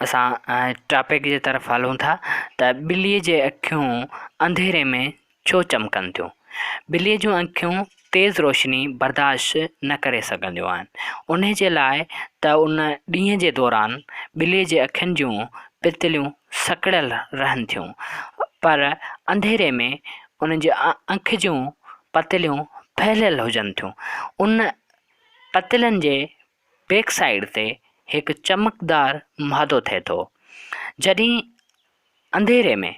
اسان ٽاپڪ جي طرف هلون ٿا ته ٻلي جي اکيون انڌيري ۾ ڇو چمڪن ٿيون؟ ٻلي جون اکيون تيز روشني برداشت نه ڪري سگهنديون آهن انهي جي لاء ته ان ڏينهن جي دوران ٻلي جي اکين جون پتليون سڪڙيل رهن ٿيون پر انڌيري ۾ ان جي اک جون پتليون ڦهليل هجن ٿيون ان پتلين جي بيڪ سائيڊ تي هڪ چمڪدار مادو ٿئي ٿو. جڏهن انڌيري ۾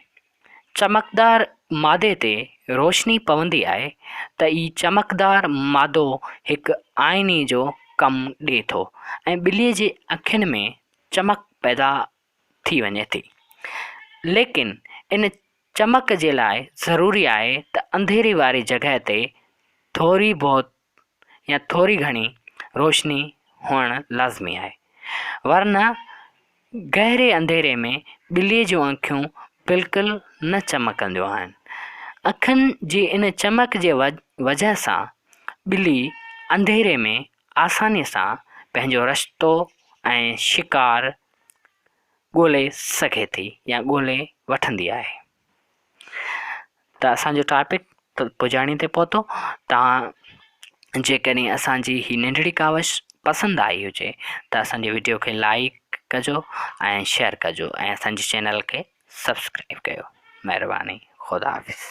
چمڪدار مادي تي روشني پوندي آهي ته هي چمڪدار مادو هڪ آئيني جو ڪم ڏئي ٿو ۽ ٻلي جي اکين ۾ چمڪ پيدا ٿي وڃي ٿي. ليڪن ان چمڪ جي لاء ضروري آهي ته انڌيري واري جڳهه تي ٿوري بهت يا ٿوري گهڻي روشني هئڻ لازمي آهي ورنه گهري انڌيري ۾ ٻلي جون اکيون بلڪل نه چمڪنديون آهن. اکين جي ان چمڪ جي وجهه سان ٻلي انڌيري ۾ آساني سان پنهنجو رستو ۽ شڪار ڳولي سگهي ٿي يا ڳولي وٺندي آهي. ته اسان جو ٽاپڪ پڄاڻي تي پهتو توهان جيڪڏهن اسان جي هي ننڍڙي ڪاوش پسند آئي هجي ته اسان جي وڊيو کي لائڪ ڪجو ۽ شيئر ڪجو ۽ اسان جي چينل کي سبسڪرائب ڪيو مهرباني خدا حافظ.